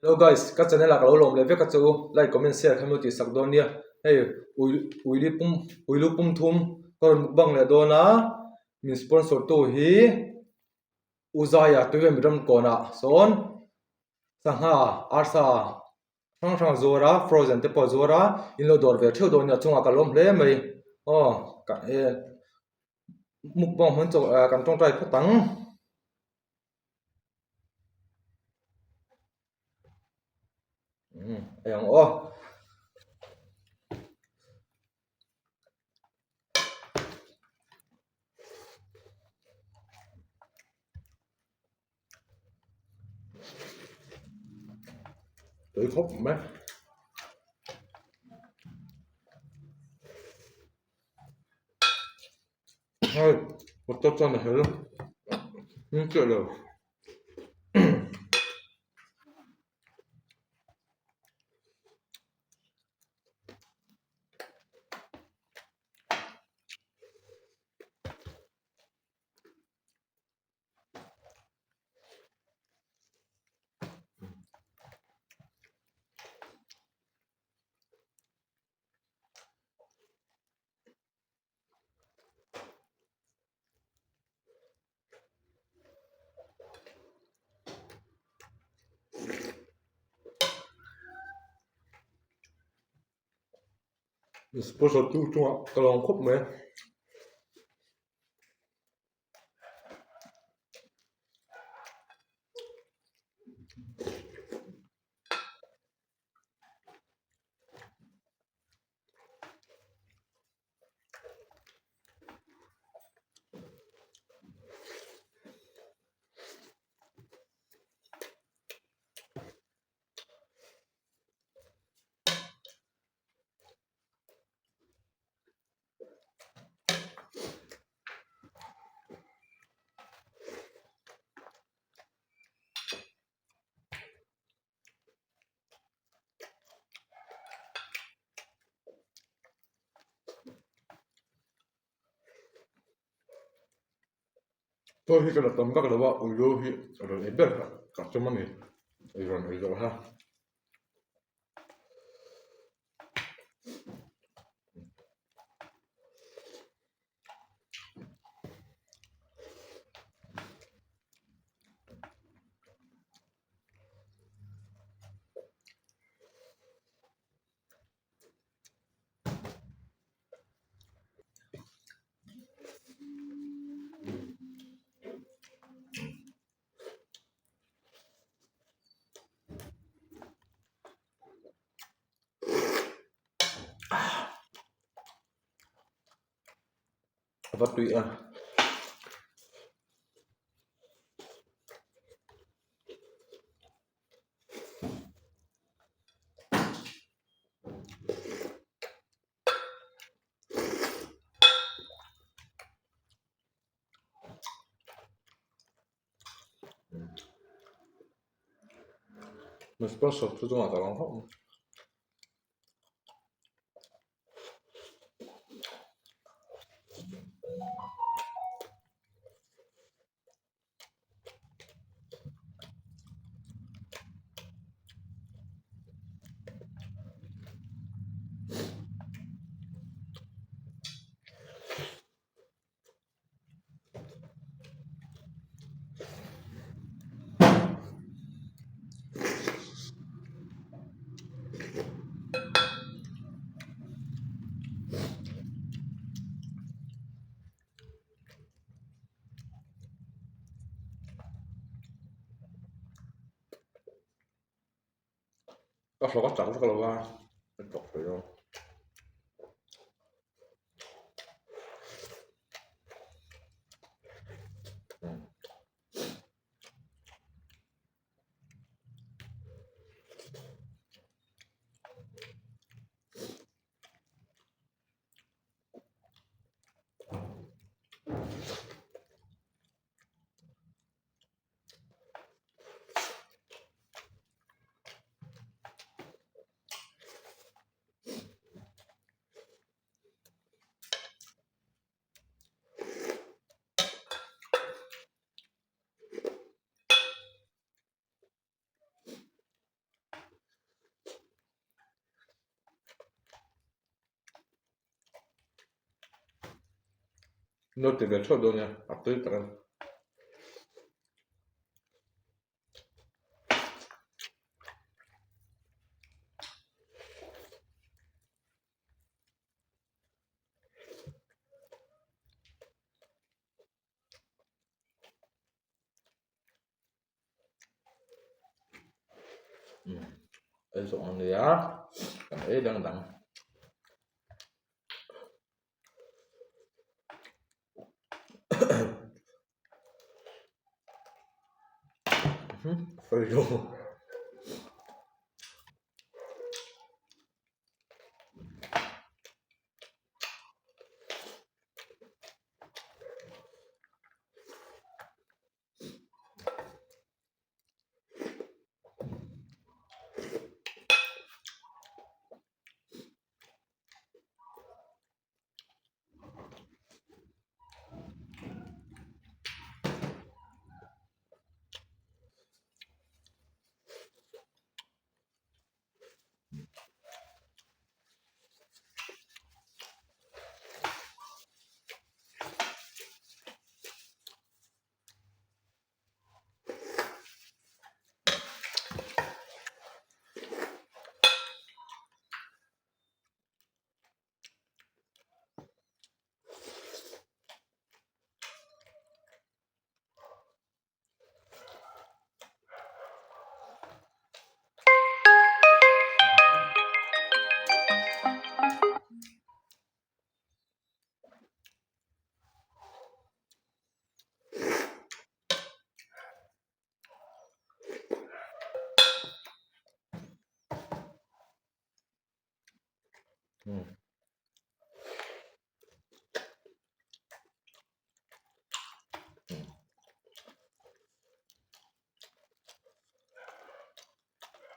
Hello guys, ka channel ah ka lo lawm leh vek a che u, like comment share kha mi tih sak dawn nia, hei ui uili pum uilu pum thum ka rawn mukbang leh dawn a, min sponsor tu hi U Zaia Tuive Miram kawnah sawn sangha arsa hrang hrang a zuar a frozen te pawh a zuar a, in lo dawr ve theuh dawn nia chungah ka lawm hle mai aw ka e mukbang hmun chaw kan tawngtai phawt ang. Ei ang aw. Tui khawp mai. Hei motor chuan a hel hming chiah lo. Sponsor tu chungah ka lawm khawp mai. Chaw hi ka la tam vak lo a ui lu hi a rawn ei ber ka tum a ni ei rawn ei zawh ha. A va tui a. Sponsor tu chungah ka lawm khawp mai. Ka hlawk a chak vak lo a ka tawk thei lo. Note ti ve theuh dawn nia a tui tak a ni. Ei zawh ang nia kan ei dang dang.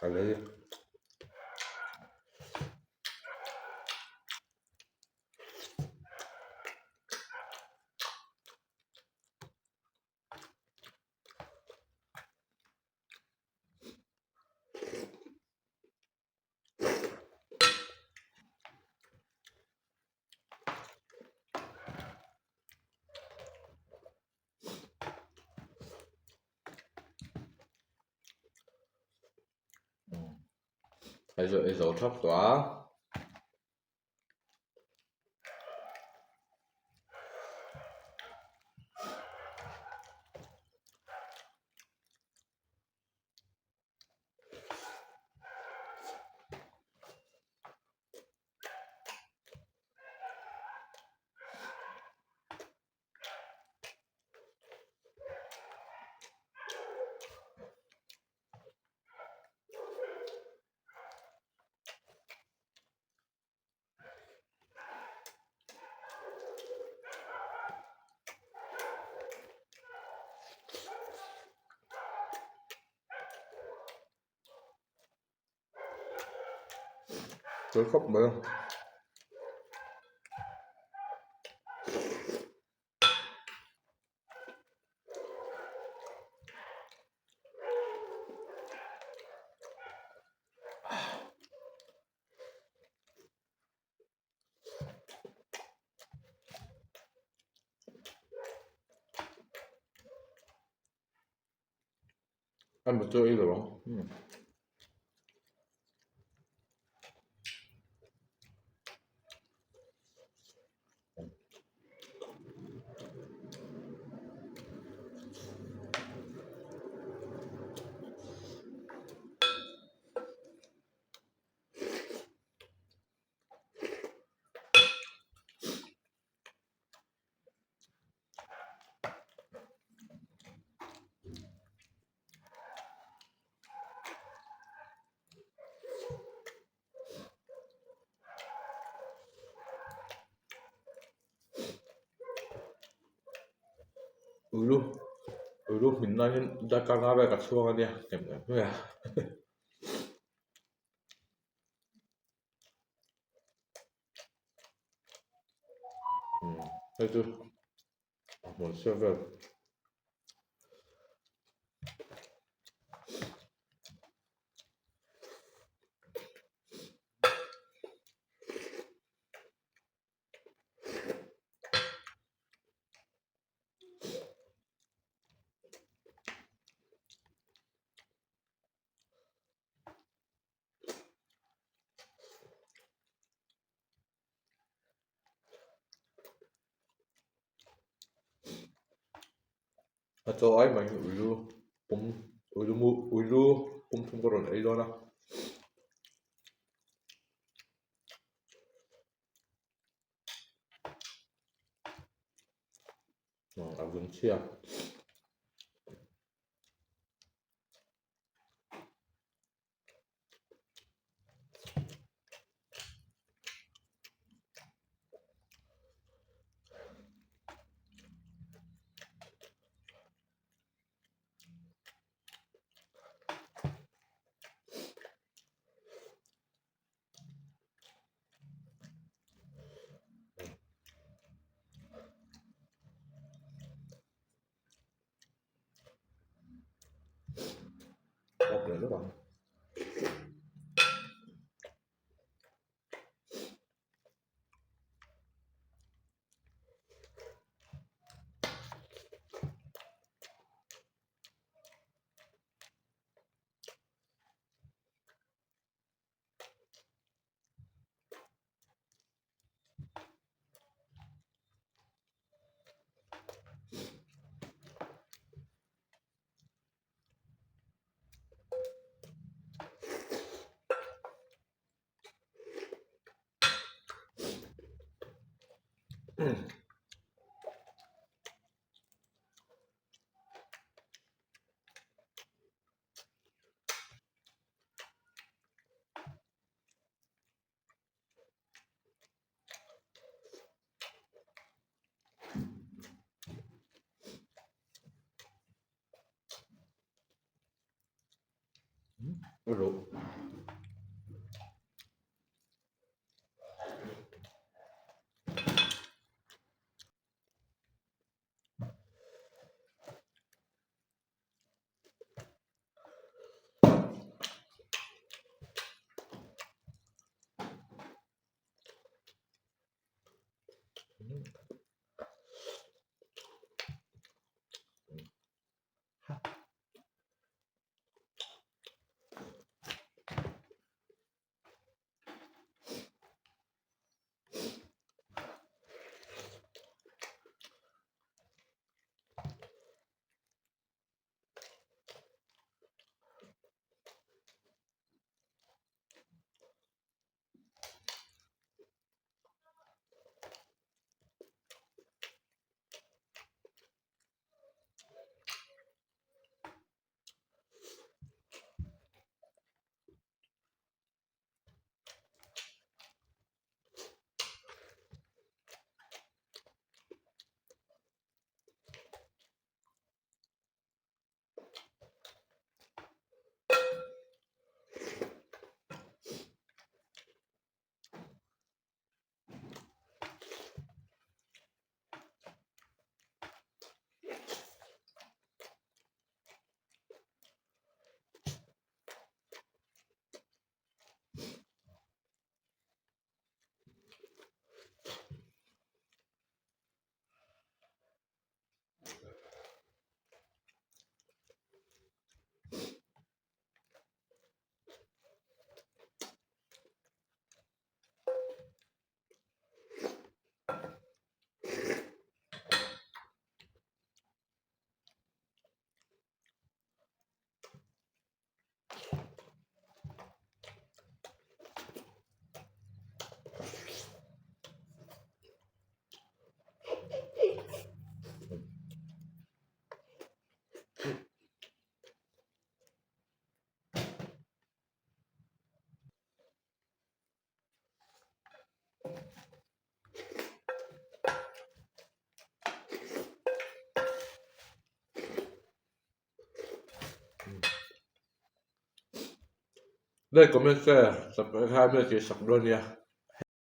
Ka lei. Hei chu ei zo thap tawh a. Tui khawp mai a. A mit chu a ei lo ang. Ulu ulu hmin nan hian darkar nga vel ka chhuang a nia hnuai ah. Hei chu a hmun chhiat vel. Chaw ai mai ui lu pum ui lu mu ui lu pum thum ka rawn ei dawn a. A vun chhia. Bawk leh lawk ang. Rawh. Like comment share subscribe na tih sak dawn nia.